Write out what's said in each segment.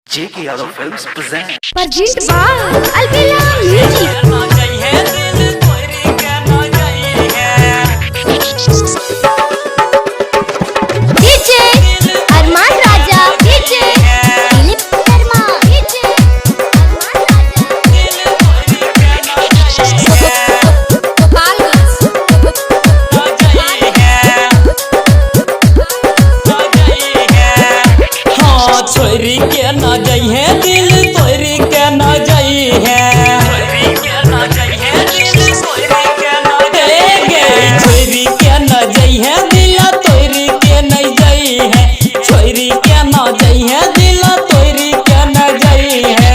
JK Yadav Films present. Present by Albela Music. DJ Arman Raja, DJ Dilip Sharma, DJ Arman Raja. हाँ, छोरी के न जइहे दिल तोरी के न जइहे। ए गे, छोरी के न जइहे दिल तोरी के न जइहे। छोरी के न जइहे दिल तोरी के न जइहे।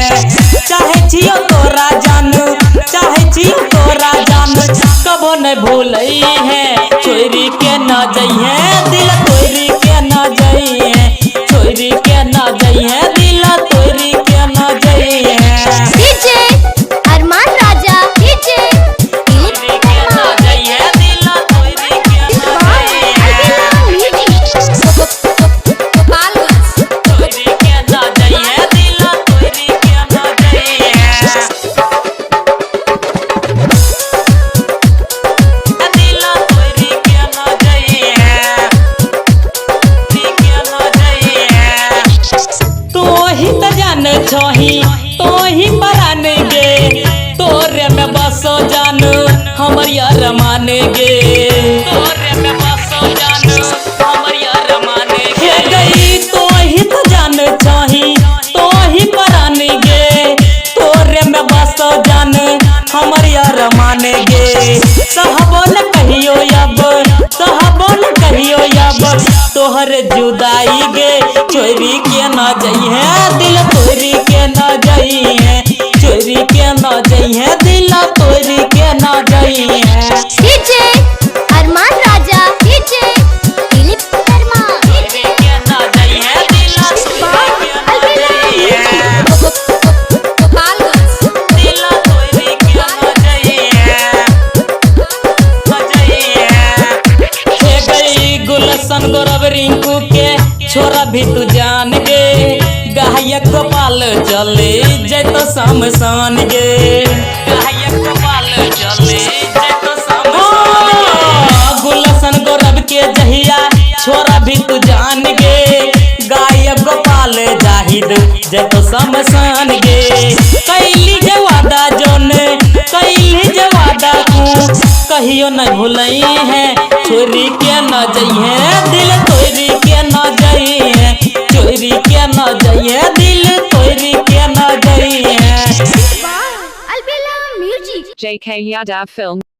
चाहे छियो तोरा जानू, चाहे छियो तोरा जानू, कबो न भूलई है। छोरी के न जइहे दिल तोरी के न जइहे। छोरी के न जइहे दिल तोरी के न जइहे। DJ Arman Raja, DJ Dilip Sharma. By Albela Music. तो ही त जान छही, तो ही परान गे, तोरे में बसो जान हमर यार मान गे। तोरे में बसो जान हमर यार मान गे। गई तो ही त जान छही, तो ही परान गे, तोरे में बसो जान हमर यार मान गे। सहबो न कहियो अब, सहबो न कहियो अब तोहर जुदाई गे। चोरी के न जइहे दिल तोरी के न जइहे। चोरी के न जइहे दिल तोरी के न जइहे। DJ Arman Raja, DJ Dilip Sharma. By Albela Music. हे गई गुलशन गौरव रिंकू के छोरा भी तू जान गे। गायक गोपाल चले जैतो शमशान गे। गायक गोपाल चले जैतो शमशान गे। गुलशन गौरव के जहिया छोरा भी तू जान गे। गायक गोपाल जाहिद जैतो शमशान गे। कैली जे वादा जोन, कैली जे वादा तू कहियो न भूलई है। छोरी के न जइहे दिल तोरी के न जइहे। चोरी के न जइहे दिल तोरी के न जइहे। By Albela Music. JK Yadav Film.